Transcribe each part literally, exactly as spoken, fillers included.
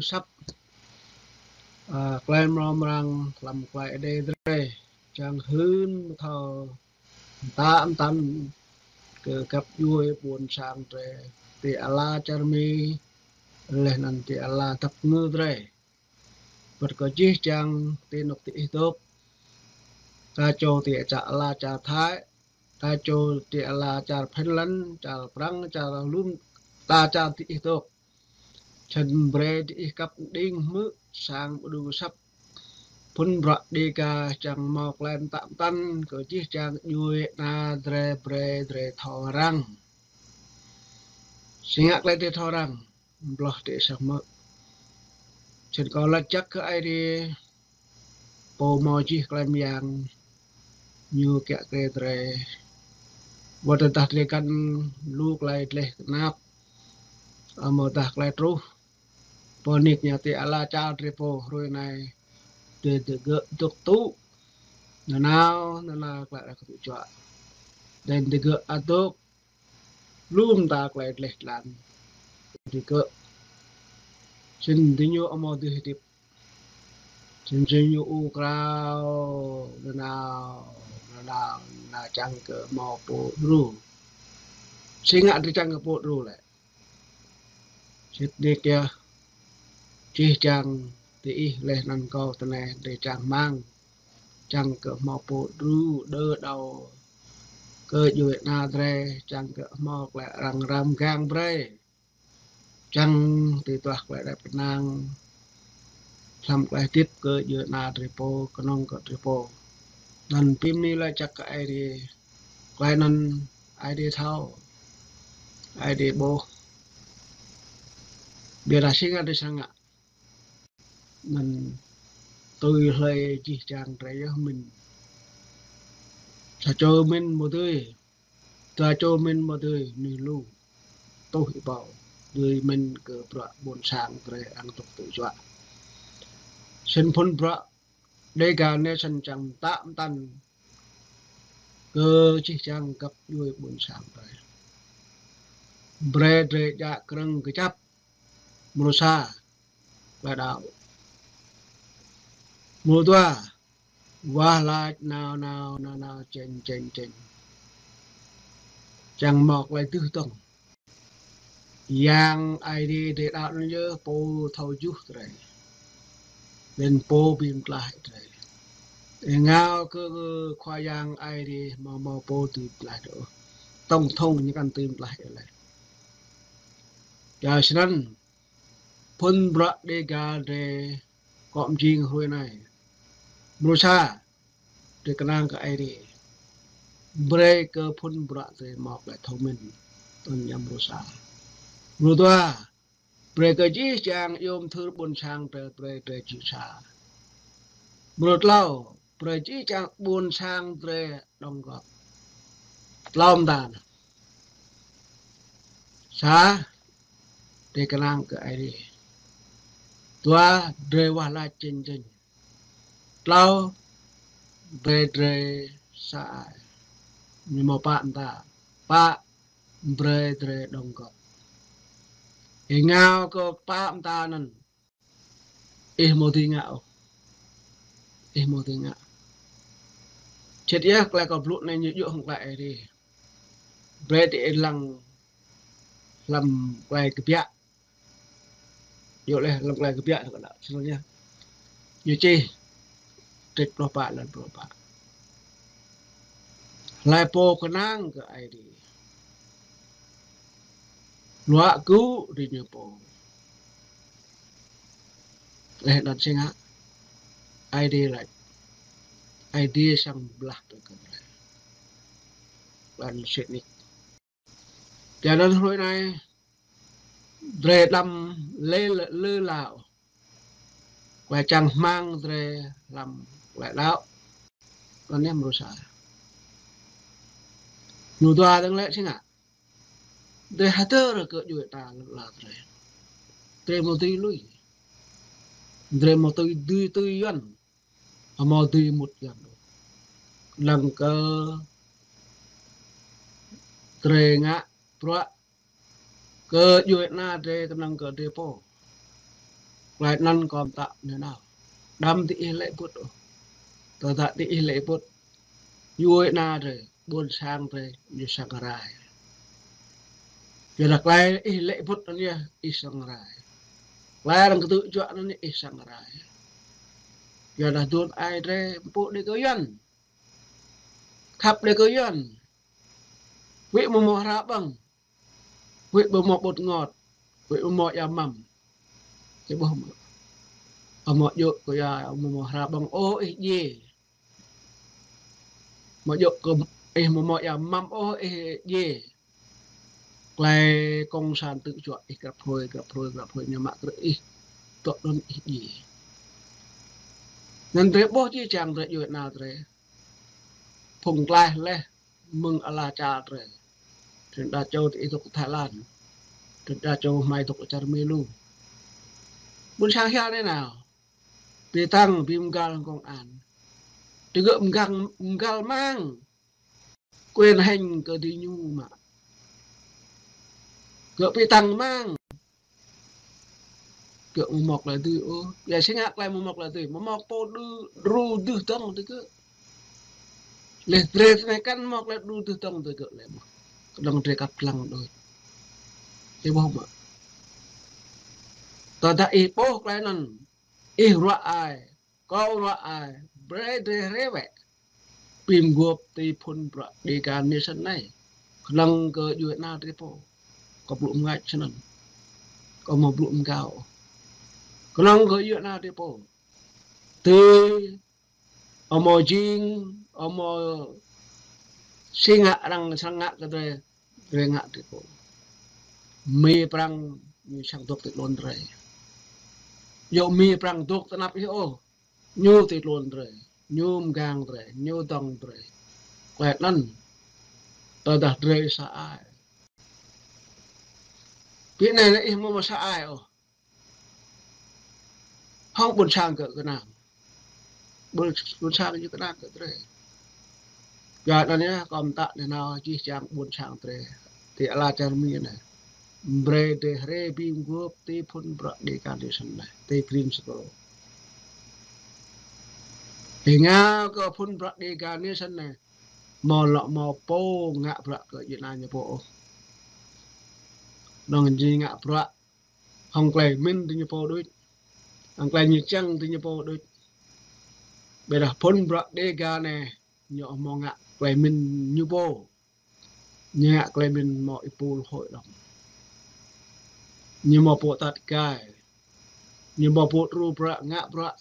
săp, a, klei mrâo mrang hlăm klei Ơi Adai drei, čang hưn mthâo mtă mtăn kơ găp djuai ƀuôn sang drei, ti ala čar Mi, laih anŭn ti ala dap kơngư drei. Wơ̆t kơ jih jang ti anôk diih dôk, ta čô ti čar ala čar Thái, ta čô ti ala čar Finland, čar Prăng, čar lum, ta čar diih dôk. Čang brei diih kăp đing hmư̆ sang ƀu đu săp. Phŭn bruă Dêga čang hmâo klei mtă mtăn kơ jih jang djuai ana drei, brei drei thâo răng. Si ngă klei drei thâo răng, blah drei sah mơ̆. Čang kâo laĭ jăk kơ Ơi Adai, Pô hmâo jih klei mơyang, Ñu kiă kriê drei. Wơ̆t tơdah drei găn lu klei dleh knap, amâodah klei truh, pơnik ñu ti ala čar drei pô hrơi anai, drei dơgơ̆ dôk tŭ nanao nanao klei arăng kơtư̆ juă. Drei dơgơ̆ adôk lu mta klei dleh dlan. Dơgơ̆. Sĭt diñu amâo dưi hơdip. Sĭt diñu ur krao nanao nanao nanao čang kơ hmâo pô đru. Si ngă drei čang kơ pô đru lĕ. Sĭt nik yơh, jih jang diih laih anŭn kâo tinei drei čang rơmang, čang kơ hmâo pô đru đơđao kơ djuai ana drei, čang kơ hmâo klei arăng răng mgang brei, čang tui duah klei đăp kơnang hlăm klei hơdip kơ djuai ana drei pô, kơnơ̆ng kơ drei pô. Anŭn bi mni laĭ jăk kơ Ơi Adai, klei anŭn Ơi Adai thâo, Ơi Adai ƀuh. Ƀiădah si ngă drei srăng ngă. Anŭn tui hlơi jih jang drei yơh mĭn. Sa čô mĭn mơ̆ dưi, dua čô mĭn mơ̆ dưi, mĭn lu. Tuh ih ƀuh, dưi mĭn kơ bruă ƀuôn sang drei arăng dôk tŭ juă. Sĭt phŭn bruă Dêga anai sĭt čang mtă mtăn kơ jih jang găp djuai ƀuôn sang drei. Brei drei djă krơ̆ng kơjăp. Mrô sa, klei đăo. Mrô dua, wah lač nao nao nao nao, čĕng čĕng čĕng. Čang hmâo klei dưh dơ̆ng. Yang Ơi Adai drei đăo anŭn yơh Pô thâo juh drei, laih anŭn Pô bi mtlaih drei. Êngao kơ Khua Yang Ơi Adai hmâo hmâo pô dưi mtlaih drei ôh. Tổng thống ñu kăn dưi mtlaih ih leh. Yua snăn, phŭn bruă Dêga drei kŏ mjing hrơi anai. Mrô sa, drei kơnang kơ Ơi Adai. Brei kơ phŭn bruă drei hmâo klei thâo mĭn. Tơl ñu mrô sa. Mrô dua, brei kơ jih jang iâu mthưr ƀuôn sang drei, brei drei jing sa. Mrô tlâo, brei jih jang ƀuôn sang drei đóng góp. Tlâo mta anŭn. Sa, drei kơnang kơ Ơi Adai. Dua, drei wah lač čĕng čĕng. Tlâo, brei drei sa ai. Ñu hmâo pă mta. Pă, brei drei đóng góp. Êngao kơ pă mta anŭn, ih hmâo dưi ngă ôh. Ih hmâo dưi ngă. Sĭt yơh klei kâo blŭ anai ñu djơ̆ hăng klei Ơi Adai. Brei drei lăng hlăm klei kbiă. Djơ̆ laih hlăm klei kbiă kơ đăo. Snăn yơh. Ñu čih. Trĕč pluh pă, lăn pluh pă. Hlei pô kơnang kơ Ơi Adai, luă gŭ diñu pô. Laih anŭn si ngă, Ơi Adai lač, Ơi Adai srăng blah brei kơ drei. Lăn sĭt nik. Tui anŭn hrơi anai, drei đăm lĕ lơ la ôh klei čang rơmang drei hlăm klei đăo. Anŭn yơh mrô sa. Mrô dua dơ̆ng lĕ si ngă, drei hơdơr kơ djuai ana lŏn ala drei. Drei hmâo dưi lui. Drei hmâo dưi, dưi tui Yuăn. Amâo dưi mŭt Yuăn ôh. Lăng kơ drei ngă bruă kơ djuai ana drei, kơnơ̆ng kơ drei pô. Tơlơi anŭn kơ mơta nanao. Đăm tơ ih lĕ pŭt ôh. Tơdah tơ ih lĕ pŭt, yua anŭn drơi, ƀôn sang drơi, ñu sang rai. Yua dah tơlơi ih lĕ pŭt anŭn yơh, ih sang rai. Tơlơi arăng kơtư̆ juă anŭn yơh, ih sang rai. Yua dah dun ai drơi, pŭ đĭ kơ Yuan. Khăp đĭ kơ Yuan. Wĭ mơ̆ mơ̆ hra ƀơ̆ng. Wĭ ƀu mơ̆ ƀut ngot. Wĭ ƀu mơ̆ ia măm. Ih ƀuh mơ̆. Amơ̆ djơ̆ kơ ia, amơ̆ mơ̆ hra ƀơ̆ng ôh ih djai. Mơ̆ djơ̆ kơ ih mơ̆ mơ̆ ia măm ôh ih djai. Tơlơi kông san tư̆ juă ih krăp hrơi, krăp hrơi, krăp hrơi ñu mă krư̆ ih. Tŏ anŭn ih djai. Anŭn drơi ƀuh či čang drơi djuai ană drơi. Phung tlaih leh mơ̆ng ala čar drơi. Tơdah čô tơ ih dŏ Thái Lan. Tơdah čô hmai dŏ čar Mi lu. Ƀôn sang hial anai nao. Pi tăng pi mơgal công an. Tơ gơ̆ mơgang, mơgal mang. Quyền hành kơ diñu mă. Gơ̆ pi tăng mang. Gơ̆ mơ̆ mơ̆ tơlơi dưi ôh. Ia si ngă tơlơi mơ̆ mơ̆ tơlơi dưi. Mơ̆ mơ̆ pô đru, đru dưi dơ̆ng tơ gơ̆. Leh drơi tơnai kăn mơ̆ tơlơi đru dưi dơ̆ng tơ gơ̆ lĕ mơ̆. Kơnơ̆ng drơi kăp lăng đôč. Ih ƀuh mơ̆. Tơdah ih ƀuh tơlơi anŭn. Ih ruă ai. Kâo ruă ai. Brơi drơi hrĕ wĕ. Pim guôp ti phun bruă Dega Nation anai. Kơnơ̆ng kơ djuai ană drơi pô. Kâo blŭ mơngač snăn. Kâo mơ̆ blŭ mơgao. Kơnơ̆ng kơ djuai ană drơi pô. Tui amâo jing, amâo si ngă arăng srăng ngă kơ drơi, drơi ngă drơi pô. Mi prăng ñu srăng dŏ ti tluôn drơi. Yua mi prăng dŏ tơnap ih ôh. Ñu ti tluôn drơi, ñu mơgang drơi, ñu dŏng drơi. Klĕ anŭn, tơdah drơi sa ai. Pi anai ih mơ̆ mơ̆ sa ai ôh. Hŏng ƀôn sang gơ̆ kơnang. Ƀôn, ƀôn sang ñu kơnang kơ drơi. Yua anŭn yơh, kâo mơtă nanao jih jang ƀôn sang drơi. Ti ala čar Mi anai. Brơi drơi hrĕ pim guôp ti phun bruă Dega Nation anai. Ti Green Circle. Ih ngă kơ phun bruă Dega Nation anai. Mâo lŏ mâo pô ngă bruă kơ djuai ană ñu pô ôh. Nŏng jing ngă bruă hŏng tơlơi mĭn tơ ñu pô đôč. Hŏng tơlơi ñu čang tơ ñu pô đôč. Ƀiădah phun bruă Dega anai ñu mâo ngă tơlơi mĭn ñu pô. Ñu ngă tơlơi mĭn mâo êpul hội đồng. Ñu mâo pô tăt gai. Ñu mâo pô đru bruă ngă bruă.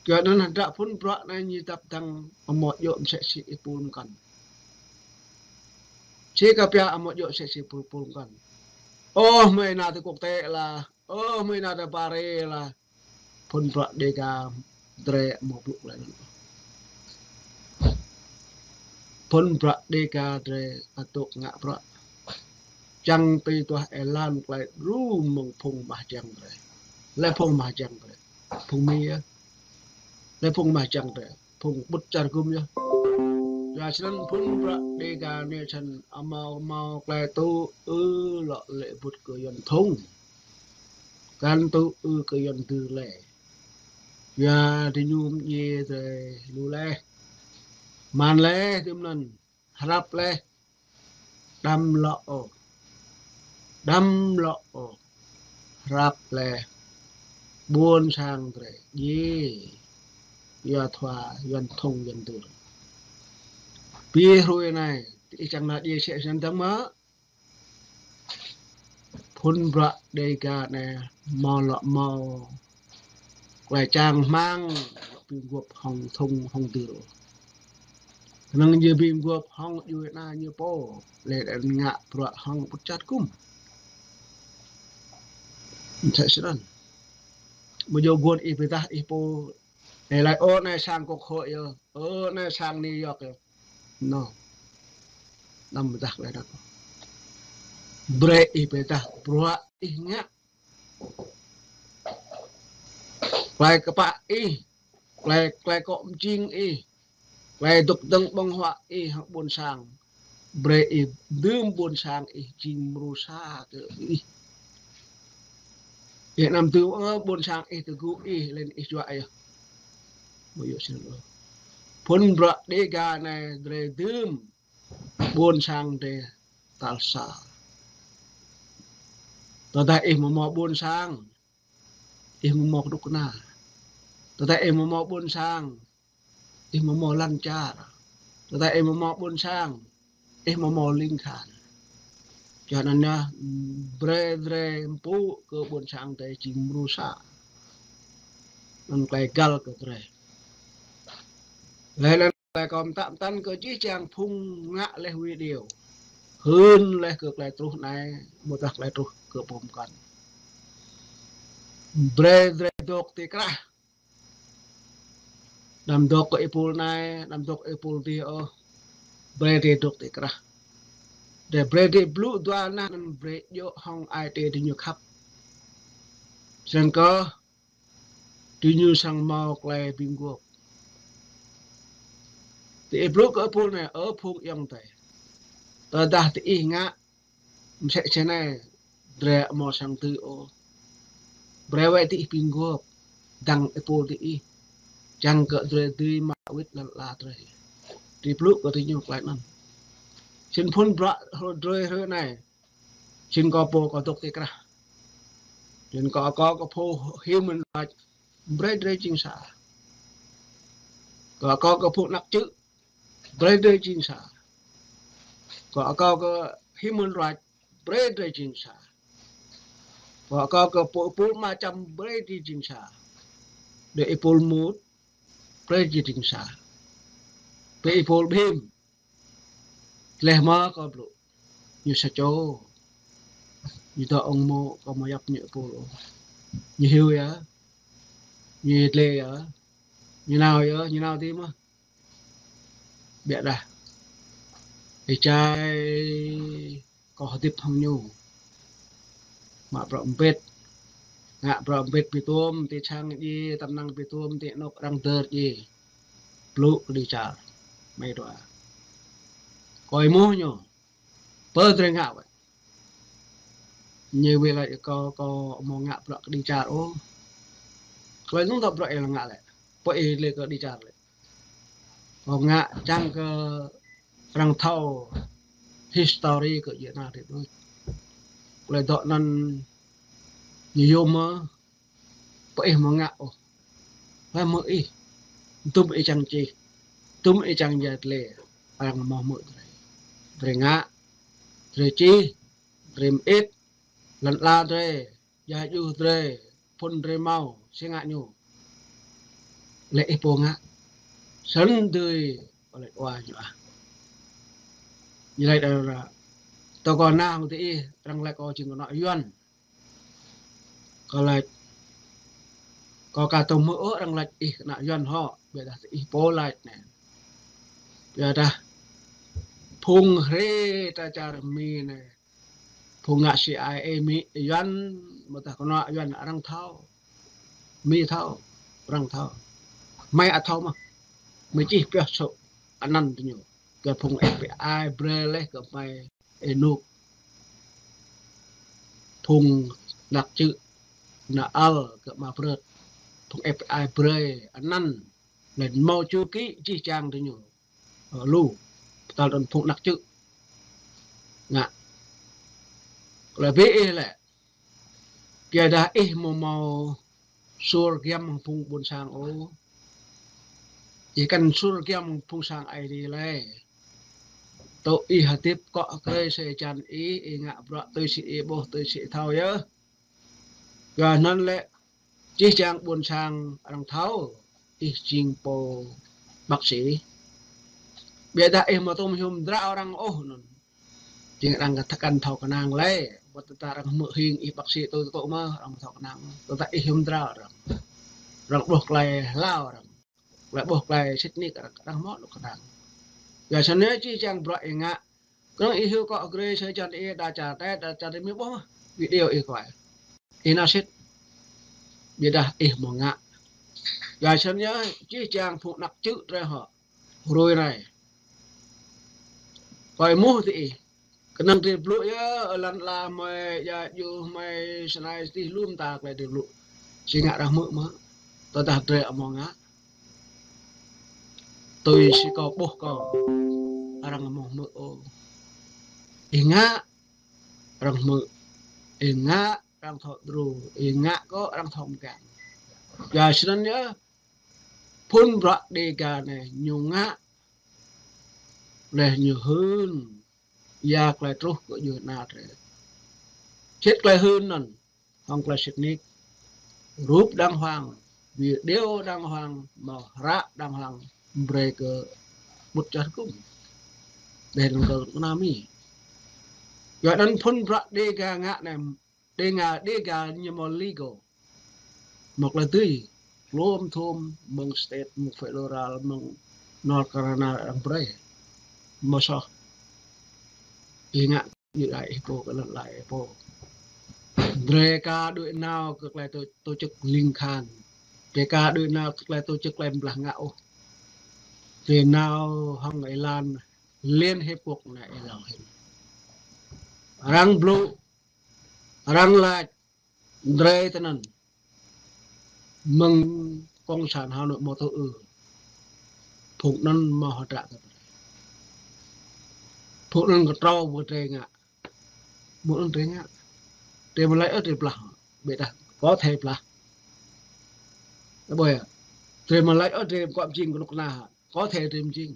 Kơ anŭn hơdră phun bruă anai ñu tăp tăng amâo djơ̆ msĕ si êpul mơkăn. Si kơ pia amâo djơ̆ msĕ si êpul, êpul mơkăn. Ôh, mơi ană tơ quốc tế lah. Ôh, mơi ană tơ Paris lah. Phun bruă Dega drơi amâo blŭ klĕ anŭn. Phun bruă Dega drơi atŭk ngă bruă. Čang tui tuah êlan klai đru mơ̆ng phung mah jang drơi. Lĕ phung mah jang drơi. Phung Mi yơh. Lĕ phung mah jang drơi. Phung ƀut čar gum yơh. Yua snăn phun bruă Dega Nation amâo mâo klai tŭ ư lŏ lĕ ƀut kơ Yuăn Thung. Kăn tŭ ư kơ Yuăn Dưr lĕ. Yua diñu mdjiê drơi lu leh. Mơ̆n leh tơm anŭn. Hrăp leh. Đăm lŏ ôh. Đăm lŏ ôh. Hrăp leh. Ƀôn sang drơi. Djiê. Yua thua Yuăn Thung Yuăn Dưr. Bi hrui anai. Ti čang ană djiê sĕ snăn dơ̆ng mơ̆. Phun bruă Dega anai mâo lŏ mâo klai čang hmang lŏ pim guôp hŏng Thung hŏng Dưr. Kơnơ̆ng ñu pim guôp hŏng djuai ană ñu pô leh anŭn ngă bruă hŏng ƀut čar gum. Msĕ snăn. Mơ̆ yua guôn ih pơdah ih pô. Ê lai ơ anai sang quốc hội yơh. Ơ anai sang New York yơh. Nŏ. Đăm pơdah klai anŭn. Brơi ih pơdah bruă ih ngă. Klai kpă ih. Klai, klai kŏ mjing ih. Klai dŏ dơ̆ng ƀơ̆ng huă ih hăng ƀôn sang. Brơi ih dưm ƀôn sang ih jing mrô sa kơ ih. Ih anăm dưm ôh ƀôn sang ih tơgŭ ih, lĕ ih juă yơh. Mơ̆ yua sĭt ôh. Phŭn bruă Dega anai drơi dưm ƀôn sang drơi tal sa. Tơdah ih mơ̆ hmâo ƀôn sang, ih mơ̆ hmâo kơnuk kơna. Tơdah ih mơ̆ hmâo ƀôn sang, ih mơ̆ hmâo lăn čar. Tơdah ih mơ̆ hmâo ƀôn sang, ih mơ̆ hmâo ling khăn. Yua anŭn yơh, brơi drơi mpŭ kơ ƀôn sang drơi jing mrô sa. Anŭn tơlơi găl kơ drơi. Laih anŭn tơlơi kâo pơtă pơtăn kơ jih jang phung ngă laih video. Hưn laih kơ tơlơi truh anai, ƀôdah tơlơi truh kơ pơm kăn. Brơi drơi dŏ ti krah. Anăm dŏ kơ êpul anai, anăm dŏ êpul adih ôh. Brơi drơi dŏ ti krah. Drơi brơi drơi blŭ dua nah anŭn brơi djơ̆ hŏng ai tơ diñu khăp. Srăng kơ diñu srăng hmâo tơlơi bi mguôp. Tơ ih blŭ kơ êpul anai, ơ phung ayŏng adơi. Tơdah tơ ih ngă, msĕ sĭt anai, drơi hmâo srăng dưi ôh. Brơi wơ̆t tơ ih bi mguôp, dăng êpul tơ ih. Čang kơ drơi dưi mă wĭt lăn ala drơi. Drơi blŭ kơ diñu tơlơi anŭn. Sĭt phŭn bruă hrơi drơi hrơi anai. Sĭt kâo pô kâo dŏ ti krah. Sĭt kâo akŏ kơ phung human rights, brơi drơi jing sa. Kâo akŏ kơ phung anak čư̆, brơi drơi jing sa. Kâo akŏ kơ human rights, brơi drơi jing sa. Kâo akŏ kơ pô êpul mơčăm, brơi drơi jing sa. Drơi êpul mŭt, brơi drơi jing sa. Brơi êpul ƀhim. Laih mơ̆ kâo blŭ. Ñu sa čô. Ñu dŏ ŏng mơ̆ kâo mơ̆ yap ñu êpul ôh. Ñu hyu yơh. Ñu yơh tlĕ yơh. Ñu nao yơh, ñu nao adih mơ̆. Biă dah. Ih čai kâo hơdip hăng ñu. Mă bruă mbĭt. Ngă bruă mbĭt bi tuôm, ti sang ji, tơnăng bi tuôm, ti anŭk arăng dơr ji. Blŭ kơđi čar. Mơi dua. Kâo êmuh ñu. Pơ drơi ngă wơ̆t. Ñu wơ̆t laĭ kâo, kâo hmâo ngă bruă kơđi čar ôh. Tơlơi anŭn dŏ bruă ih lăng ngă lĕ. Pơ ih lĕ kơđi čar lĕ. Kâo ngă čang kơ arăng thâo history kơ djuai ania drơi đôč. Tơlơi dŏ anŭn ñu yôm mơ̆, pơ ih hmâo ngă ôh. Laih mơ̆ ih, dŭm ih čang čih, dŭm ih čang djai tlĕ, arăng hmâo hmư̆ drơi. Drơi ngă, drơi čih, drơi mơit, lăn ala drơi, djai djuh drơi, phŭn drơi hmâo, si ngă ñu. Lĕ ih pô ngă. Sĭt dưi, ƀu laĭ wa ñu ah. Ñu laĭ dah, tơ kâo nao hăng tơ ih, arăng laĭ kâo jing kơnuk kơna Yuan. Kâo laĭ, kâo ka tŭ hmư̆ ôh arăng laĭ ih kơnuk kơna Yuan hŏ, biă dah tơ ih pô laĭ anai. Biă dah phung hrơi ta čar Mi anai. Phung ngă C I A Mi Yuan, mơ̆ tah kơnuk kơna Yuan arăng thâo. Mi thâo, arăng thâo. Mơi ăt thâo mơ̆. Mơi čih pioh sŏk anăn tơ ñu. Kơ phung F B I brơi laih kơ mơi ênuk. Phung anak čư̆, anak ăl kơ ama prơt. Phung F B I brơi anăn. Laih hmâo ču kĭ jih jang tơ ñu. Ơ, lu. Pơtăl tơ̆n phung anak čư̆. Ngă. Kơ lĕ bĕ ih lĕ. Kiơ dah ih mơ̆ hmâo suôr giăm hăng phung ƀôn sang ôh. Ih kăn suôr giăm hăng phung sang Aê Diê lĕ. Tơl ih hơdip akŏ hơgơi sa jăn ih, ih ngă bruă tui si ih ƀuh, tui si ih thâo yơh. Yua anŭn lĕ, jih jang ƀôn sang arăng thâo, ih jing pô bác sĩ. Biă dah ih mơ̆ tŭm hiư̆m dră arăng ôh anŭn. Jing arăng kơ thâo kơnang lĕ, wơ̆t tơdah arăng hmư̆ hing ih bác sĩ tui tŭ mơ̆, arăng thâo kơnang. Tơdah ih hiư̆m dră arăng. Arăng ƀuh tơlơi hlao arăng. Tơlơi ƀuh tơlơi sĭt nik arăng, arăng hmâo tŭ kơnang. Yua sĭt anai jih jang bruă ih ngă. Kơnơ̆ng ih hyu akŏ hơgơi sa jăn ih đa čar tĕ, đa čar tĕ mơi ƀuh mơ̆. Video ih kơ ai. Ih nao sĭt. Biă dah ih mơ̆ ngă. Yua sĭt anai jih jang phung anak čư̆ drơi hŏ. Hrơi anai. Kâo êmuh tơ ih. Kơnơ̆ng drơi blŭ yơh, ơ lăn ala mơi, ia yua mơi, snai tih lum ta klai drơi blŭ. Či ngă arăng hmư̆ mơ̆? Tơdah drơi amâo ngă. Tui si kâo ƀuh kâo, arăng amâo hmư̆ ôh. Ih ngă, arăng hmư̆. Ih ngă, arăng thâo đru. Ih ngă kơ arăng thâo mgang. Yua snăn yơh, phŭn bruă Dega anai ñu ngă, leh ñu hưn, ia klai truh kơ djuai ana drơi. Sĭt klai hưn anăn, hŏng klai sĭt nik, rup đàng hoàng, video đàng hoàng, mâo hră đàng hoàng, brơi kơ ƀŭt čar gŭm. Dêh lăng kơ kơnam ih. Yua anăn phŭn bruă Dega ngă anai, Dega, Dega ñu mâo legal. Mâo klai dưi, lŏm thŭm, mơ̆ng state, mơ̆ng federal, mơ̆ng North Carolina arăng brơi. Mâo soh. Ih ngă, ih đai ih pô, kơ lăn ala ih pô. Drơi ka đuĕ nao kơ klai tổ, tổ chức ling khan. Drơi ka đuĕ nao kơ klai tổ chức klai blah ngă ôh. Drơi nao hŏng êlan Liên Hiệp Quốc anai êlâo hĭn. Arăng blŭ, arăng lač, drơi tinăn. Mơ̆ng Cộng sản Hà Nội mâo tŭ ư. Phung anăn mâo hơdră kơ drơi. Phung anăn kơtrâo kơ drơi ngă. Mơ̆ng anăn drơi ngă. Drơi mơ̆ lač ôh drơi blah. Ƀiădah, có thể blah. Ơ ƀuh yơh. Drơi mơ̆ lač ôh drơi mơ̆ kŏ mjing kơnuk kơna. Có thể drơi mjing.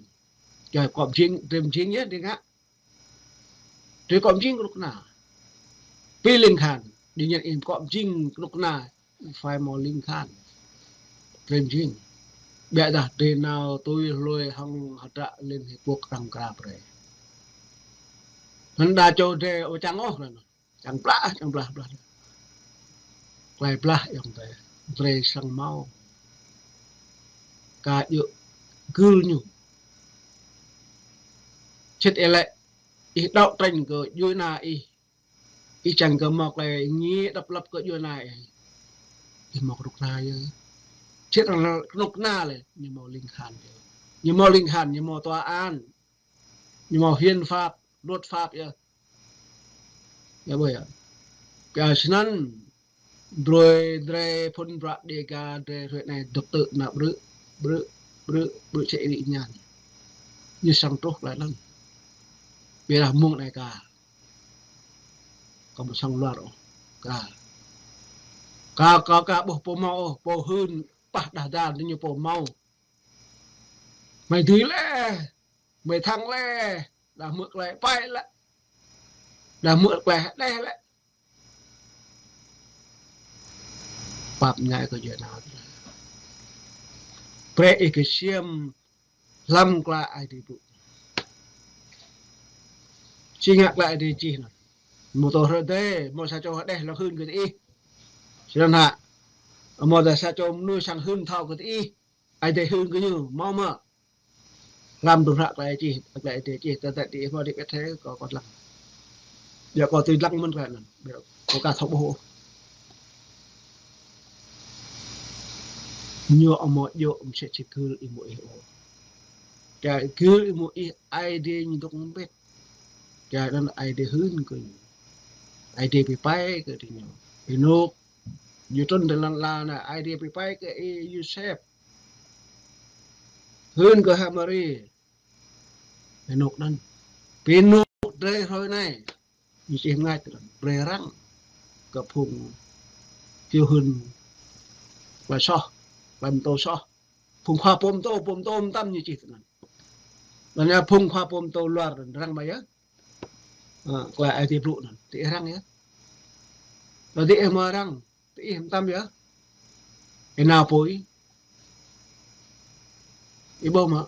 Čar kŏ mjing, drơi mjing yơh drơi ngă. Drơi kŏ mjing kơnuk kơna. Bi ling khan, đương nhiên ih kŏ mjing kơnuk kơna, phải mâo ling khan. Drơi mjing. Ƀiădah drơi nao tui hlue hŏng hơdră Liên Hiệp Quốc arăng kra brơi. Anăn đa čô drơi ƀu čang ôh anăn. Čang blah, čang blah, blah. Klai blah ayŏng adơi. Drơi srăng mâo. Ka djơ̆ gưl ñu. Sĭt ih lĕ, ih đấu tranh kơ djuai ana ih. Ih čang kơ mâo klei êngiê độc lập kơ djuai ana ih. Ih mâo kơnuk kơna yơh. Sĭt arăng kơnuk kơna lĕ, ñu mâo ling khan yơh. Ñu mâo ling khan, ñu mâo tòa án. Ñu mâo hiến pháp, luật pháp yơh. Yơh ƀuh yơh. Kơ snăn, drơi, drơi phŭn bruă Dega, drơi hruê anai dŏ tơ̆ nao ƀrư̆, ƀrư̆, ƀrư̆, ƀrư̆ čĕ ri ñan. Ñu srăng truh klei anăn. Ƀiădah mông anai ka. Kâo ƀu srăng luar ôh. Ka. Ka, ka, ka ƀuh pô mâo ôh, pô hưn pah đah dan ñu pô mâo. Mơi dưi lĕ, mơi thăng lĕ, đah hmư̆ klei pai lĕ. Đah hmư̆ klei hơđeh lĕ. Pap mñai kơ djuai ana. Brơi ih kơ siam hlăm klei Aê Diê blŭ. Či ngă klei Aê Diê čih anăn. Mâo tơ hrơi dê, mâo sa čô hơđeh lăng hưn kơ ih. Snăn hă. Mâo tơ sa čô mnuih srăng hưn thâo kơ ih. Aê Diê hưn kơ ñu, mâo mơ̆. Hlăm hdruôm hră klei čih, klei Aê Diê čih, tơdah ti ih mâo ti pet he, kâo, kâo lăng. Yua kâo tui lăng mơ̆n klei anăn. Yua kâo ka thâo ƀuh ôh. Ñu amâo djơ̆ msĕ si gưl êmuh ih ôh. Kơ gưl êmuh ih Aê Diê ñu dôk mbĭt. Kơ anăn Aê Diê hưn kơ ñu. Aê Diê bi pai kơ diñu. Ênuk. Ñu trŭn ti lăn ala anei, Aê Diê bi pai kơ Y-Yôsep. Hưn kơ H'Mari. Ênuk anăn. Bi ênuk drơi hrơi anei. Ñu čih mngač anăn. Brơi răng. Kơ phung hiu hưn. Klei soh. Klei mtô soh. Phung khua pô mtô, pô mtô mtam ñu čih anăn. Anăn yơh phung khua pô mtô luar anăn răng mơ̆ yơh. Ơ, klei Aê Diê blŭ anăn. Ti ih răng yơh. Tơ ti ih mâo răng. Ti ih mtam yơh. Ih nao pô ih. Ih ƀuh mơ̆.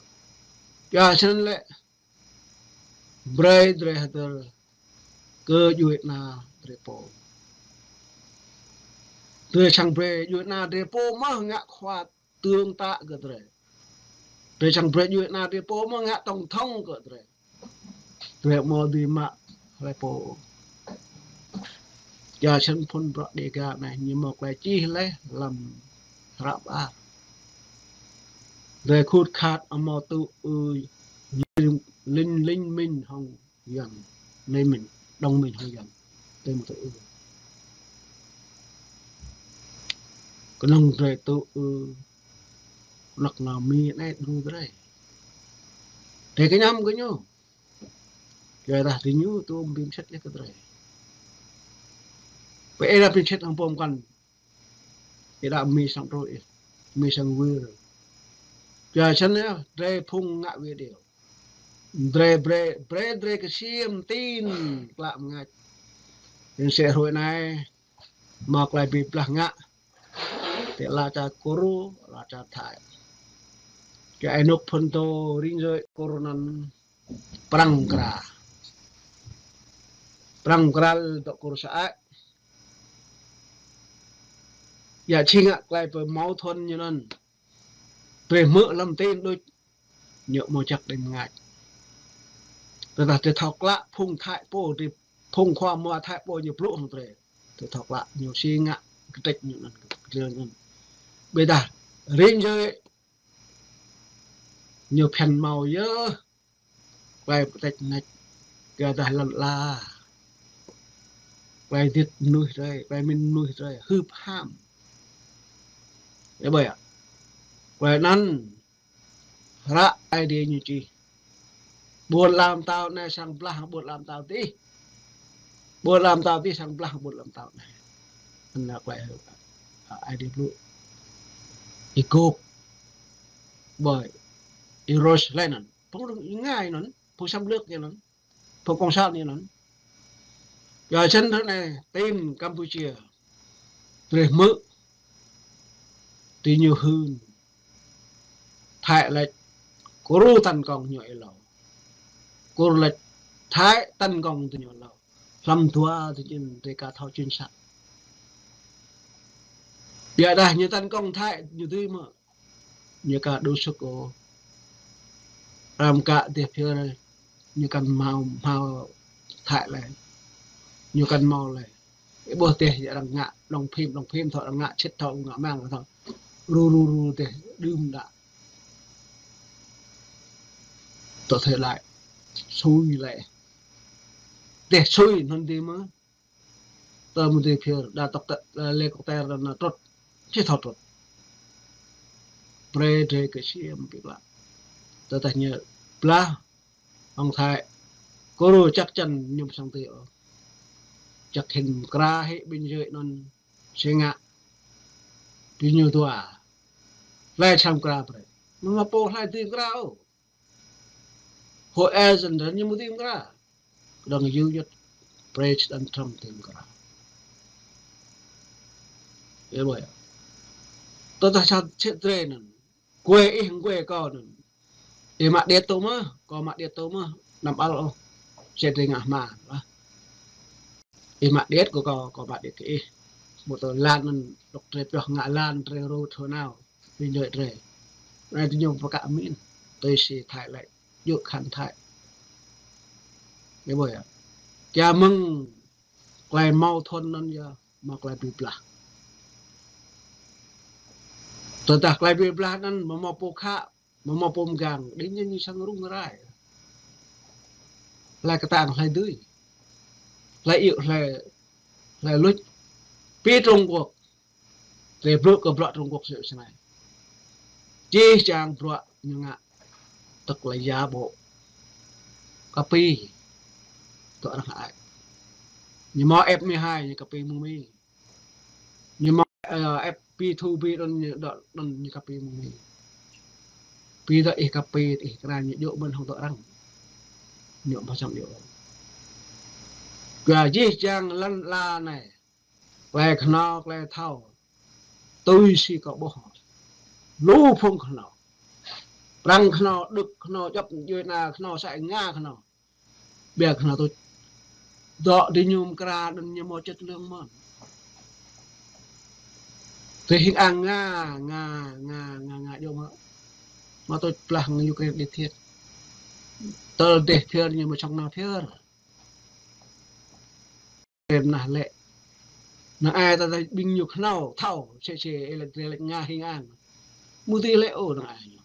Yua snăn lĕ. Brơi drơi hdơr. Kơ djuai ana drơi pô. Drơi srăng brơi djuai ana drơi pô mơ̆ ngă khua tương tác kơ drơi. Drơi srăng brơi djuai ana drơi pô mơ̆ ngă tổng thống kơ drơi. Drơi amâo dưi mă hlei pô. Yua snăn phŭn bruă Dega anei ñu mâo klei čih leh hlăm hră ƀar. Drơi khut khat amâo tŭ ư liên, liên, liên minh hŏng Yuăn. Anai mĭn, dŏng mĭn hăng Yuan. Tơm tơ ư. Kơnơ̆ng drơi tơ ư. Kơnăk nao Mi anai đru drơi. Drơi kơñăm kơ ñu. Kơ dah tơ ñu tơm bim sĕt lĕ kơ drơi. Pơ ê dah bim sĕt hăng pom kăn. Ih đa Mi sang trôi ih. Mi sang wir. Kơ săn yơh, drơi phung ngă video. Drơi brơi, brơi drơi kơ sim tin, klă mơngač. Yang sĕ hrơi anai, mă klai bi blah ngă. Tơ la čar Kôrô, la čar Thái. Kơ ai nuk phun tô ring rơi Kôrô anŭn. Prăng kra. Prăng kra dŏ Kôrô sa ai. Yă či ngă klai pơ mâu thuẫn ñu anŭn. Brơi hmư̆ lăm tin đôč. Ñu mơ̆ čăk đing mơngač. Tơdah tơ thâo klă phung Thái pô, tơ phung khua mua Thái pô ñu blŭ hăng drơi. Tơ thâo klă ñu či ngă kơtrĕč ñu anŭn, kơtrĕč ñu anŭn. Ƀiădah ring rơi ñu phiăn mâu yơh. Klai pơtĕč nač, kơ dah lăn ala. Klai dit mơnuih drơi, klai mĭn mơnuih drơi, hưp ham. Ơ ƀơi yă. Klai anŭn, hră Aê Diê ñu čih. Ƀôn ala mơtao anai sang blah, ƀôn ala mơtao tih. Ƀôn ala mơtao tih sang blah, ƀôn ala mơtao anai. Anŭn klai Aê Diê blŭ. Ih gôp. Ƀơi. Ih rôs lĕ anŭn. Phung rŭng ih ngai anŭn, phung xâm lược ñu anŭn, phung cộng sản ñu anŭn. Yua săn ră anai, tin Campuchia, drơi hmư̆, tơ ñu hưn, Thái lač, Kôrô tấn công ñu ih lâo. Kôrô lač, Thái tấn công tơ ñu lâo. Hlăm dua tơ ñu, drơi ka thâo chính xác. Ƀiădah ñu tấn công Thái, ñu dưi mơ̆. Ñu ka đu sŭk ôh. Ram ka dêh phiơr ñu kăn hmâo, hmâo Thái lĕ. Ñu kăn hmâo lĕ. Ih ƀuh dêh arăng ngă, đóng phim, đóng phim thâo arăng ngă sĭt thâo ngă măng thâo. Ru, ru, ru dêh đưm đă. Tơ thê lĕ. Sui lĕ. Dêh sui anŭn dih mơ̆. Tơ mơ̆ dêh phiơr, đa tŏk tơ, đa lĕ kŏk tơr đa nao trŭt. Či thâo trŭt. Brơi drơi kơ sim bi blah. Tơdah ñu blah, hăng Thái, Kôrô chắc chắn ñu ƀu săng tơ ôh. Čăk hĭn mơkra hĭ ƀing rơi anŭn, či ngă. Tơ ñu dua. Hlơi čang mơkra brơi. Mơ̆ mă pô hlơi dưi mơkra ôh. Hơ ơ săn ră anai ñu mơ̆ dưi mơkra. Kơdơ̆ng yua yơh President Trump dưi mơkra. Ơ ƀơi yă. Tơdah čar sĕ drơi anŭn. Kuê ih, kuê kâo anŭn. Ih mă điêt tŭ mơ̆, kâo mă điêt tŭ mơ̆, anăm ƀal ôh. Sĕ drơi ngă hmua lah. Ih mă điêt kơ kâo, kâo mă điêt kơ ih. Mơ̆ tơ lan anŭn, dŏ drơi pioh ngă lan, drơi rô thơ nao. Ƀing rơi drơi. Anai tơ ñu pơkă mĭn. Tui si Thái lĕ. Yua khan Thái. Ơ ƀơi yă. Kiăng mơ̆ng klai mâu thuẫn anŭn yơh, mă klai bi blah. Tơdah klai bi blah anŭn, mơ̆ mă pô khă, mơ̆ mă pô mgang, đing ñu ñu săng rŭng rai. Hlơi kơtang, hlơi dưi. Hlơi iâu, hlơi, hlơi luč. Pơ Trung Quốc. Drơi blŭ kơ bruă Trung Quốc sĭt sơnai. Jih jang bruă ñu ngă tơlơi ya ƀô̆. Kơpi. Tơ arăng ai. Ñu mă F mười hai ñu kơpi mơ̆ng Mi. Ñu mă, ơ, F B two B đôn ñu đŏ, đôn ñu kơpi mơ̆ng Mi. Pi tơ ih kơpi, ih kơna ñu djơ̆ mơ̆n hăng tơ arăng. Ñu ƀu săng djơ̆. Kơ jih jang lăn ala anai. Klai kơnâo, klai thâo. Tui si kâo ƀuh. Lu phung kơnâo. Prăng kơnâo, Đức kơnâo, djŏp djuai ana kơnâo, sa ai Nga kơnâo. Ƀiă kơnâo tuč. Dŏ tơ ñu mơkra anŭn ñu mơ̆ chất lượng mơ̆n. Tơ hing ang Nga, Nga, Nga, Nga, Nga djơ̆ mơ̆. Mơ̆ tuč blah hăng Ukraine điêt thiêt. Tơl dêh phiơr ñu mơ̆ čŏng nao phiơr. Rem nah lĕ. Năng ai ta, ta ƀing ñu kơnâo thâo, sĕ sĕ ê lĕ drơi lĕ Nga hing ang. Mơ̆ tơ lĕ ôh năng ai ñu.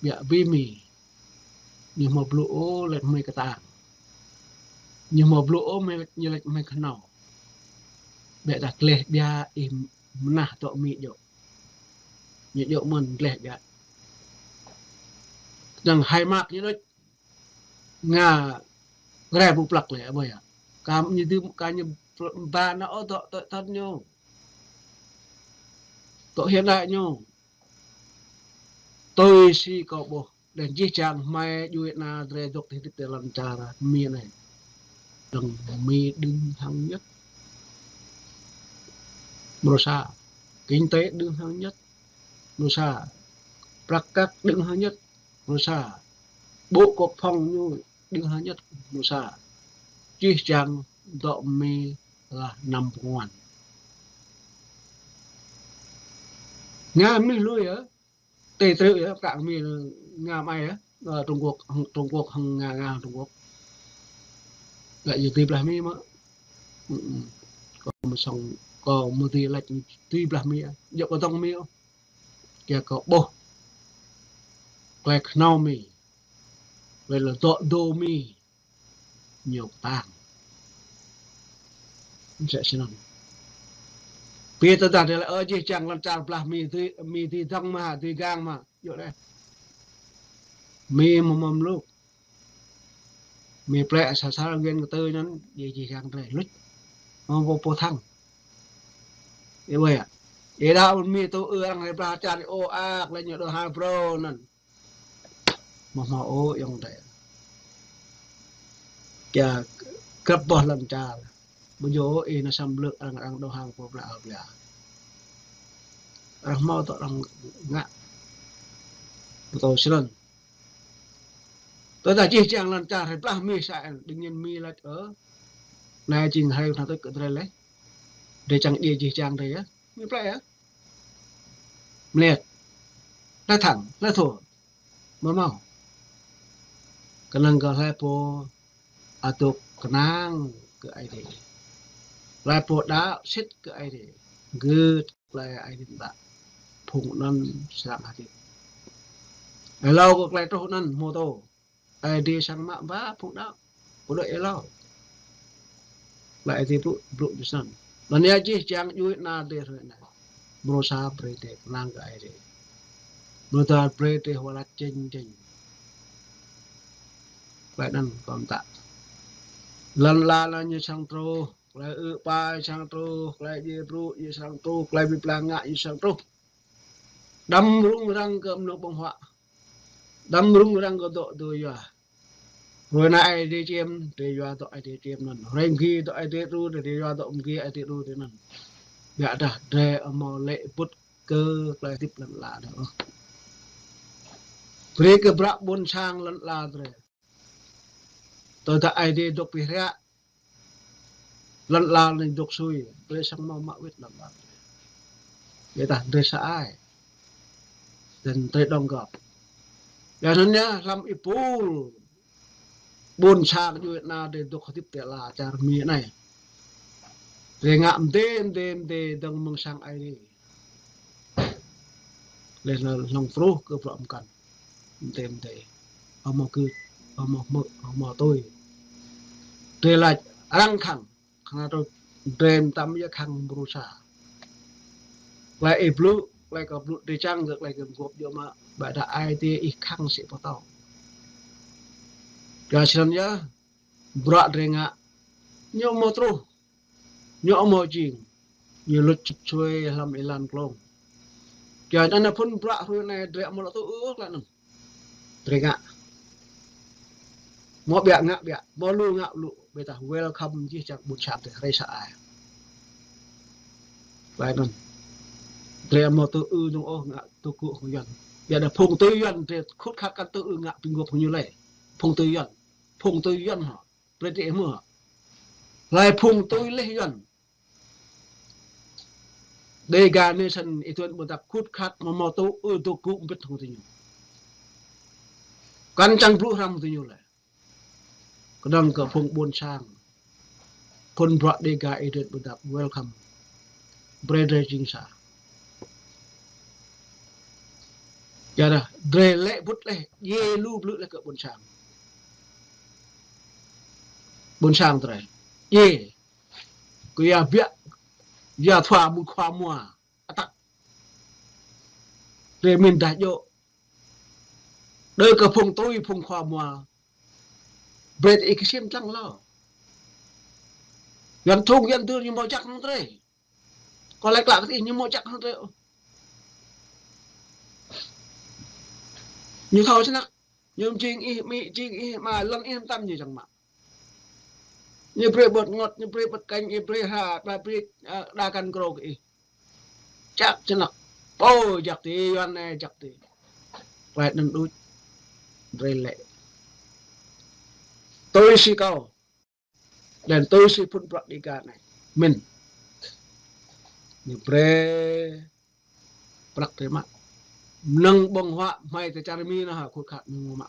Ƀiă bi Mi. Ñu hmâo blŭ ôh laĭ hmei kơtang. Ñu hmâo blŭ ôh mơi laĭ, ñu laĭ hmei khnâo. Ƀĕ ta gleh ƀiă ih mơnah tŏ Mi djŏ. Ñu djŏ mơ̆n gleh ƀiă. Năng hai mă ñu đôč. Nga rai ƀu plăk lĕ, ƀơi a. Kơ ñu dưm, kơ ñu ba nao ôh tŏ, tŏ tăn ñu. Tŏ hiam đai ñu. Tui si kâo ƀuh. Đen jih jang hmei djuai ana drei dŏ ti hơdip ti lŏn čar Mi anai. Dơ̆ng Mi đứng hàng nhất. Mrô sa. Kinh tế đứng hàng nhất. Mrô sa. Prăk kăk đứng hàng nhất. Mrô sa. Bộ quốc phòng ñu đứng hàng nhất. Mrô sa. Jih jang dŏ Mi lah năm pơnguan. Nga mơnuih lui yơh. Tê trư yơh, prăk Mi Nga mă ai yơh. Ơ, Trung Quốc, Trung Quốc hăng Nga, Nga Trung Quốc. Laĭ yơh tui blah Mi mơ̆. Ư, ư. Kâo mơ̆ song, kâo mơ̆ tui laĭ tui blah Mi yơh. Djŏ kâo tŏng Mi ôh. Kiăng kâo ƀuh. Klei khnâo Mi. Klei lŏ dŏ dô Mi. Ñu kơtang. Msĕ snăn. Pi tơdah drei laĭ, ơ, jih jang lŏn čar blah Mi dưi, Mi dưi dơ̆ng mă, dưi gang mă. Djŏ đeh. Mi mơ̆ mơ̆ mluk. Mi plĕ sa sar gên kơtư̆ anăn, jih jih jang drei luč. Mơ̆ pô pô thăng. Ih ƀuh yơh. Ih đaŏ Mi tŭ ư arăng hrơi blah čar ôh ak lĕ ñu dŏ ha brô anăn. Mơ̆ hmâo ôh ayŏng adei. Kiăng krăp boh lŏn čar. Ƀu djơ̆ ôh ih nao săm lơ̆k arăng, arăng dŏ hăng pô pla al pla. Arăng hmâo tŏ arăng ngă. Pơtô snăn. Tơdah jih jang lŏn čar hrơi blah Mi sa en, đương nhiên Mi laĭ ơ. Anai jing hrơi kơnang tui kơ drei leh. Drei čang djiê jih jang drei yơh. Mi plĕ yơh. Mlĕt. Hlơi thăng, hlơi thua. Mơ̆ hmâo. Kơnơ̆ng kơ hlơi pô adôk kơnang kơ Aê Diê. Hlơi pô đaŏ sĭt kơ Aê Diê. Gưt klei Aê Diê mtă. Phung anăn srăng hơdip. Êlâo kơ klei truh anăn hmâo tơ. Aê Diê srăng mă ba phung đaŏ. Pô đaŏ êlâo. Klei Aê Diê blŭ, blŭ jih snăn. Anăn yơh jih jang djuai ana drei hrơi anai. Mrô sa brei drei kơnang kơ Aê Diê. Mrô dua brei drei hua lač jing jing. Klei anăn kâo mtă. Lŏn ala anăn ñu srăng truh. Klei ư̆ pai srăng truh. Klei djiê brŭ ñu srăng truh. Klei bi blang ngă ñu srăng truh. Đăm rŭng răng kơ mnơ̆ng ƀơ̆ng huă. Đăm rŭng răng kơ dŏ dô yua. Hrơi anai Aê Diê čiêm, drei yua dŏ Aê Diê čiêm anăn. Hrơi mgi dŏ Aê Diê đru, drei yua dŏ mgi Aê Diê đru drei anăn. Biă dah drei amâo lĕ bŭt kơ klei hơdip lŏn ala drei ôh. Brei kơ bruă ƀuôn sang lŏn ala drei. Tơdah Aê Diê dôk pih riă, lŏn ala anei dôk sui, drei srăng mâo mă wĭt lŏn ala. Yua dah drei sa ai. Dăn drei đóng góp. Yua anăn yơh hlăm êpul ƀuôn sang djuai ana drei dôk hơdip ti ala čar Mi anei. Drei ngă mdê, mdê, mdê dơ̆ng mơ̆ng sang Aê Diê. Leh anăn hlŏng truh kơ bruă mkăn. Mdê mdê. Amâo gưt, amâo hmư̆, amâo tui. Drei lač arăng khăng. Khăng tui drei mtam yơh khăng mrô sa. Klei ih blŭ, klei kâo blŭ drei čang kơ klei kơ mguôp djŏ mă, ƀôdah Aê Diê ih khăng sĭ pơtô. Yua snăn yơh, bruă drei ngă, ñu amâo truh. Ñu amâo jing, ñu luč čŭt čuê hlăm êlan klông. Kyuanăn phŭn bruă hrơi anei drei amâo lŏ tŭ ư ôh klei anăn. Drei ngă. Mâo ƀiă ngă ƀiă, mâo lu ngă lu, ƀôdah welcome jih jang ƀuôn sang drei hrơi sa ai. Klei anăn. Drei amâo tŭ ư dơ̆ng ôh ngă tŭ gŭ hŏng Yuăn. Ƀiădah phung tui Yuăn drei khut khat kăn tŭ ư ngă bi mguôp hŏng ñu lei. Phung tui Yuăn. Phung tui Yuăn hŏ. Brei drei hmư̆. Hlei phung tui leh Yuăn. Dega Nation ih tŭ ƀuôn dap khut khat mâo mâo tŭ ư dôk gŭ mbĭt hŏng diñu. Kăn čang blŭ hrăm diñu leh. Kơnơ̆ng kơ phung ƀuôn sang. Phŭn bruă Dega ih tŭ ƀuôn dap welcome. Brei drei jing sa. Yua dah drei lĕ bŭt leh, djiê lu blư̆ leh kơ ƀuôn sang. Ƀôn sang tơlơi. Yê. Kơ ya biă. Ya thua mŭt khua mua. Atăk. Rê min dah jŏ. Đơ kơ phung tui phung khua mua. Brơi tơ ih kơsem tlang lơ. Yuan thung yuan dơr ñu mâo jak hăng tơlơi. Kơ lĕ klă kơ tơ ih ñu mâo jak hăng tơlơi. Ñu thâo čơnăk. Ñu jing ih, mĭ jing ih, ma lăng ih tam ñu čang mă. Ñu brơi ƀơ̆t ngŏt, ñu brơi ƀơ̆t kañ, ñu brơi ha, ba brơi, a, đa kăn krô kơ ih. Jak čơnăk. Pô jak tơ, yuan ne jak tơ. Klai anŭn đôč. Brơi lĕ. Tui si kâo. Lĕ tui si phŭn prăk Dega anai. Min. Ñu brơi prăk tơ mă. Mơnơ̆ng ƀơ̆ng huă hmai tơ čar Mi anai ha khut khat ñu mă.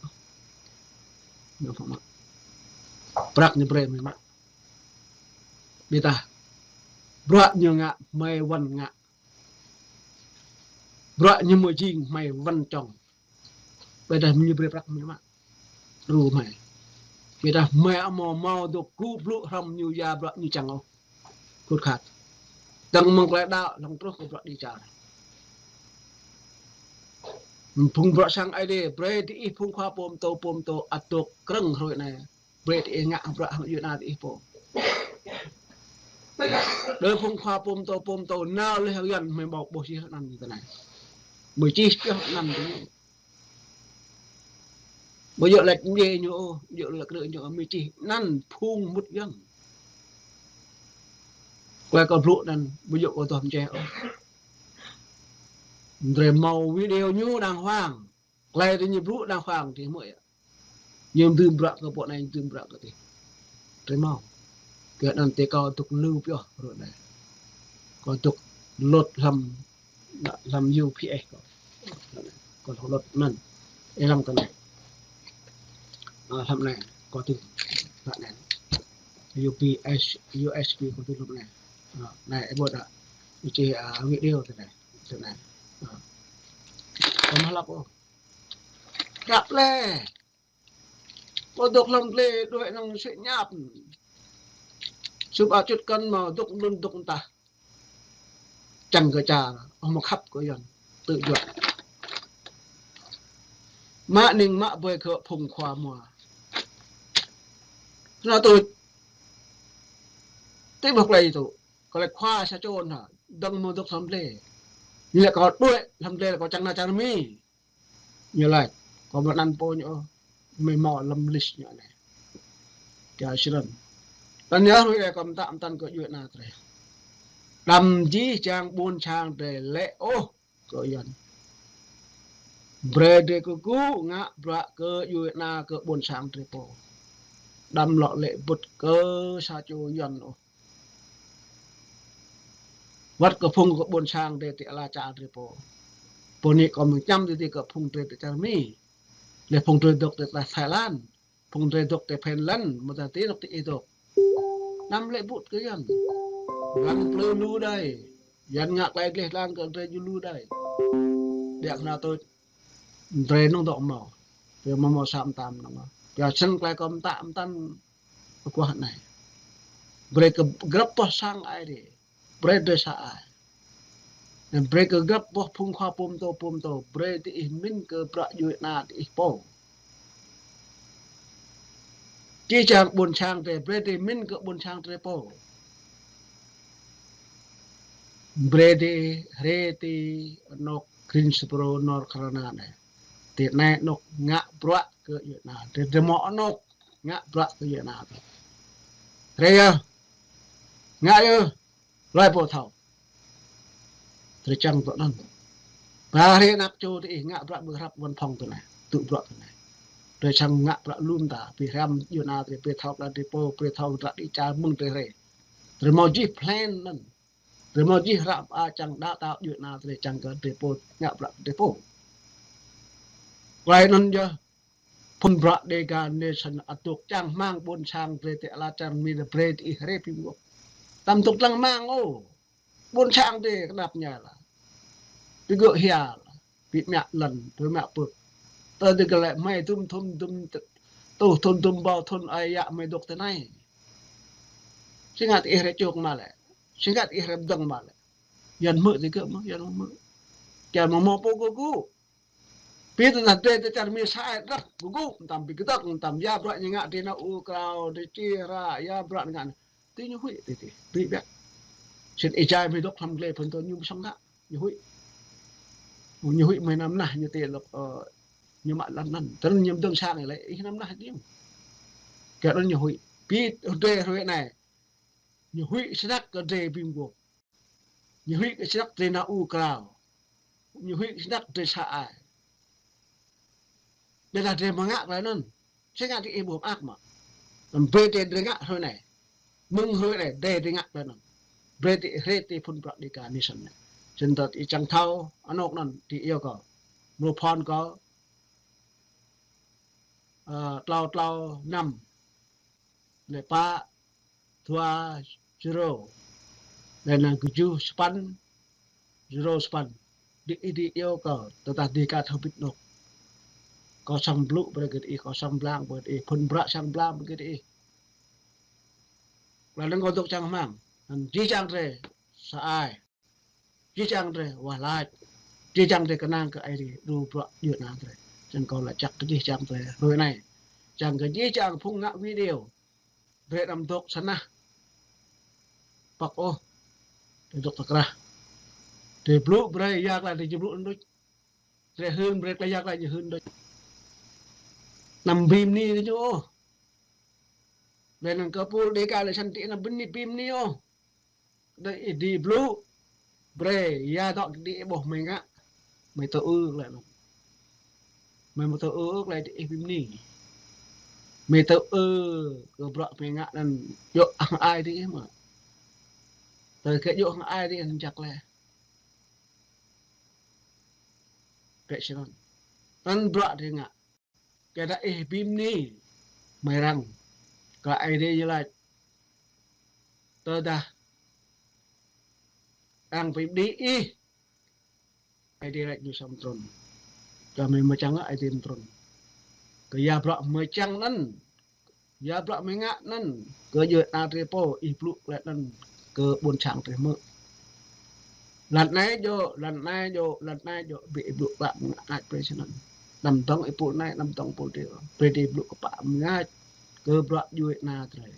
Ñu mă. Prăk ñu brơi mơ̆ mă. Ƀiădah. Bruă ñu ngă hmai wăn ngă. Bruă ñu mơ̆ jing hmai wăn čŏng. Ƀiădah ñu brơi prăk mơ̆ mă. Ru hmai. Ƀiădah hmai amâo mâo dŏ kơ blŭ hrăm ñu ya bruă ñu čang ôh. Khut khat. Dăng mơ̆ng klai đaŏ lăng truh kơ bruă dêh čar. Phung bruă sang Ơi Adai, brơi tơ ih phung khua pô pơtô, pô pơtô ăt dŏ krơ̆ng hrơi anai. Brơi tơ ih ngă bruă hăng djuai ania tơ ih pô. Đơ phung khua pô pơtô, pô pơtô nao lĕ hăng yuan hmai ƀâo ƀuh čih anăn tơ anai. Mơ̆ čih čih anăn tơ anai. Ƀu djơ̆ lĕ mdjê ñu ôh, ƀu djơ̆ lĕ krư̆ ñu ôh, mơ̆ čih anăn phung mŭt yuan. Klai kâo blŭ anăn, ƀu djơ̆ kâo tuah mčeh ôh. Drơi mâo video ñu đang huang. Klai tơ ñu blŭ đang huang tơ mơ̆ ya. Ñu dưm bruă kơ pô anai, dưm bruă kơ tih. Drơi mâo. Kơ anăn tơ kâo dŏ lu pioh rŏ anai. Kâo dŏ lôt hlăm, hlăm U P S kâo. Kâo lôt anăn. Ih lăng kơ anai. A, hlăm anai. Kâo dŏ. Hlăm anai. U P S, U S P kâo dŏ hlăm anai. A, anai, ih ƀuh dah. Ih čih, a, video tơ anai. Tơ anai. A. Kâo mă hlăp ôh. Krăp lĕ. Kâo dŏ hlăm tơlơi đuaĭ năng sĭ ñap. Sŭp a čut kăn mâo dŏ lŭn dŏ tah. Čang kơ čar, ơ mơ̆ khăp kơ yuan. Tơ juă. Mă ning mă ƀơi kơ phung khua mua. Hna tui. Tui ƀuh klai tui. Kơ lĕ khua sa čô hna. Dăng mâo dŏ hlăm tơlơi. Ñu lĕ kâo đuaĭ hlăm tơlơi kâo čang nao čar Mi. Ñu laĭ, kâo ƀu anăn pô ñu ôh, mơ̆ mâo lăm list ñu anai. Kâo sĭt anăn. Tơdah hrơi anai kâo mtă mtăn kơ djuai ania drơi. Đăm jih jang ƀôn sang drơi lĕ ôh kơ yuan. Brơi drơi kơkuh ngă bruă kơ djuai ania kơ ƀôn sang drơi pô. Đăm lŏ lĕ bŭt kơ sa čô yuan ôh. Wăt kơ phung kơ ƀôn sang drơi tơ ala čar drơi pô. Pô anai kâo mơ̆ng čăm tơ tih kơ phung drơi tơ čar Mi. Lĕ phung drơi dŏ tơ Thái Lan. Phung drơi dŏ tơ Phần Lan. Mơ̆ tơ tih dŏ tơ ih dŏ. Đăm lĕ bŭt kơ yuan. Lăng plư lu đơi. Yuan ngă klai gleh lăng kơ drơi ju lu đơi. Ƀiă kơ anăn tui. Drơi năng dŏ mâo. Drơi mâo mâo sa mtam năng. Kâo sĭt klai kâo mtă mtăn kơ kuah anai. Brơi kơ grăp boh sang Ơi Adai. Brơi drơi sa ai. Anăn brơi kơ grăp boh phung khua pô pơtô pô pơtô. Brơi tơ ih min kơ bruă djuai ania tơ ih pô. Jih jang ƀôn sang drơi, brơi tơ ih min kơ ƀôn sang drơi pô. Brơi tơ ih hrơi tơ anŏ Greensboro, North Carolina anai. Tơ anai anŏ ngă bruă kơ djuai ania. Tơ drơi mâo anŏ ngă bruă kơ djuai ania. Hrơi yơh. Ngă yơh. Hlơi pô thâo. Drơi čang tơ anăn. Ba hrơi anak čô tơ ih ngă bruă ƀơi hrăp văn phòng tơ anai. Tŭ bruă tơ anai. Drơi čang ngă bruă lŏm ta. Bi hrăm djuai ania drơi, bi thâo kơ drơi pô, bi thâo kơ djuai ania mơ̆ng drơi hrơi. Drơi mâo jih plan anăn. Drơi mâo jih hrăp a čang đa tao djuai ania drơi čang kơ drơi pô ngă bruă drơi pô. Klai anăn yơh. Phŭn bruă Dega Nation ăt dŏ čang hmang ƀôn sang drơi tơ ala čar Mi drơi brơi tơ ih hrơi pi mơ̆. Đăm dŏ lăng hmang ôh. Ƀôn sang drơi kơnap ñai lah. Pi gơ̆ hia lah. Pi mă lăn, pi mă pơk. Tơ drơi kơ lĕ hmai dŭm thŭn dŭm t-, tuh thŭn dŭm ƀâo thŭn ơi yă hmai dŏ tơ anai. Sĭt ngă tơ ih rai čŏk mă lĕ. Sĭt ngă tơ ih rai pơdơ̆ng mă lĕ. Yuan hmư̆ tơ gơ̆ mơ̆, Yuan hmư̆. Kiăng mă mơ̆ pô gơ̆ gơ̆. Pĭt tơ anăp drơi tơ čar Mi sa ai răk gơ̆ gơ̆, mơtam pĭ kơdơ̆k, mơtam ya bruă ñu ngă drơi nao ur krao, drơi či hră, ya bruă ñu ngă. Tơ ñu huĭ tơ tơ. Tơ biă. Sĭt ih jai mơ̆ dŏ hlăm glai phun tơ ñu ƀu sŏng ngă. Ñu huĭ. Ñu huĭ mơ̆ năm nah ñu tơ lŏk, ơ, ñu mă lăn anŭn. Tơ anŭn ñu pơdơ̆ng sang lĕ, ih năm nah tơ ñu. Kơ anŭn ñu huĭ. Pĭt drơi hrơi anai. Ñu huĭ snăk kơ drơi bi mguôp. Ñu huĭ kơ snăk drơi nao ur krao. Ñu huĭ snăk drơi sa ai. Đa đa drơi mơ̆ ngă tơlơi anŭn. Sĭt ngă tơ ih ƀuh mơak mă. Anŭn brơi tơ drơi ngă hrơi anai. Mơ̆ng hrơi anai, drơi drơi ngă tơlơi anŭn. Brơi tơ ih rai tơ phun bruă Dega Nation anai. Sĭt tơ ih čang thâo, anŏk anŭn tơ ih yua kơ. Mrô phôn kơ, ơ, klâo klâo năm. Lĕ pă, dua, zero. Lĕ anŭn kơjuh sapăn, zero sapăn. Đĭ ih đĭ yua kơ, tơdah Dega thâo bĭt anŏk. Kơ sang blŭ brơi kơ ih, kơ sang blang brơi kơ ih, phun bruă sang blang brơi kơ ih. Lĕ anŭn kơ dŏ čang hmang. Anŭn jih jang drơi, sa ai. Jih jang drơi wah lač. Jih jang drơi kơnang kơ Aê Diê, đru bruă djuai ania drơi. Čang kâo lač čang kơ jih jang drơi hrơi anai. Čang kơ jih jang phung ngă video. Drơi anăm dŏ sa nah. Pŏk ôh. Drơi dŏ tơ krah. Drơi blŭ brơi ya tơlơi drơi či blŭ anŭn đôč. Drơi hưn brơi tơlơi ya tơlơi ñu hưn đôč. Anăm bi mni ñu ôh. Lĕ anŭn kơ pul Dega lĕ săn tơ anăm bi mni, bi mni ôh. Đơi ih đĭ blŭ. Brơi, ya dŏ đĭ ih ƀuh mơi ngă. Mơi tơ ư lĕ anŭn. Mơi mă tơ ư ôh lĕ đĭ ih bi mni. Mơi tơ ư kơ bruă mơi ngă anŭn yua hăng ai đĭ ih mă. Tơ kơ yua hăng ai đĭ ih anŭn jak lĕ. Kơ sĭt anŭn. Anŭn bruă drơi ngă. Kơ đa ih bi mni, mơi răng. Kơ Aê Diê ñu lač. Tơdah arăng pơđĭ ih, Aê Diê lač ñu săm trŭn. Kơ mơi mơčang Aê Diê mơtrŭn. Kơ ya bruă mơčang anŭn. Ya bruă mơi ngă anŭn. Kơ djuai ania drơi pô, ih blŭ tơlơi anŭn. Kơ ƀôn sang drơi hmư̆. Lăn anai djơ̆, lăn anai djơ̆, lăn anai djơ̆, ƀu ih blŭ klă mơ̆ng anai brơi sĭt anŭn. Anăm dơ̆ng ih pul anai, anăm dơ̆ng pul adih. Brơi adih blŭ kơpă mơngač kơ bruă djuai ania drơi.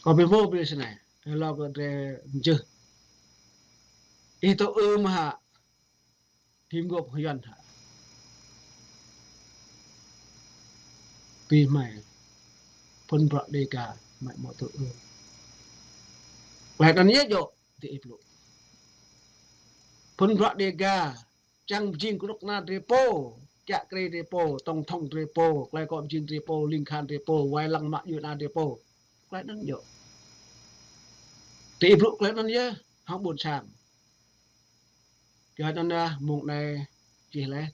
Kâo ƀu hmâo brơi sĭt anai. Hlâo kơ drơi mjưh. Ih tơ ư mơ̆ hă. Bi mguôp Yuan hă. Bi mơi. Phun bruă Dega mơi mă tơ ư. Tơlơi anŭn yơh djơ̆. Tơ ih blŭ. Phun bruă Dega, čang pơjing kơnuk kơna drơi pô, kiă kriê drơi pô, tổng thống drơi pô, tơlơi akŏ pơjing drơi pô, ling khan drơi pô, wai lăng mă djuai ania drơi pô. Tơlơi anŭn djơ̆. Tơ ih blŭ tơlơi anŭn yơh, hăng ƀôn sang. Yua anŭn yơh, mông anai čih laih.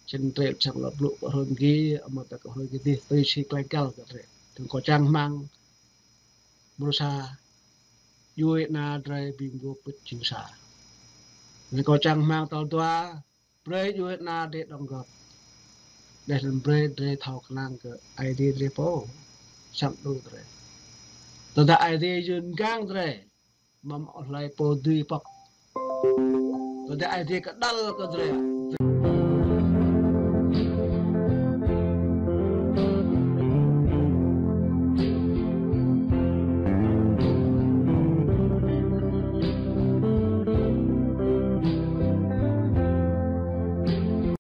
Sĭt drơi čang lŏ blŭ kơ hrơi mơ̆ng gih, amăng tơ kơ hrơi gih dih, tui si tơlơi găl kơ drơi. Tơdah kâo čang hmang, mrô sa, djuai ania drơi bi mguôp pĭt jing sa. Anŭn kâo čang hmang tal dua, brơi djuai ania drơi đóng góp. Đeh anŭn brơi drơi thâo kơnang kơ Aê Diê drơi pô. Săm đru drơi. Tơdah Aê Diê yun gang drơi. Mơ̆ mă hlơi pô dưi pŏk. Tơdah Aê Diê kơđăl kơ drơi.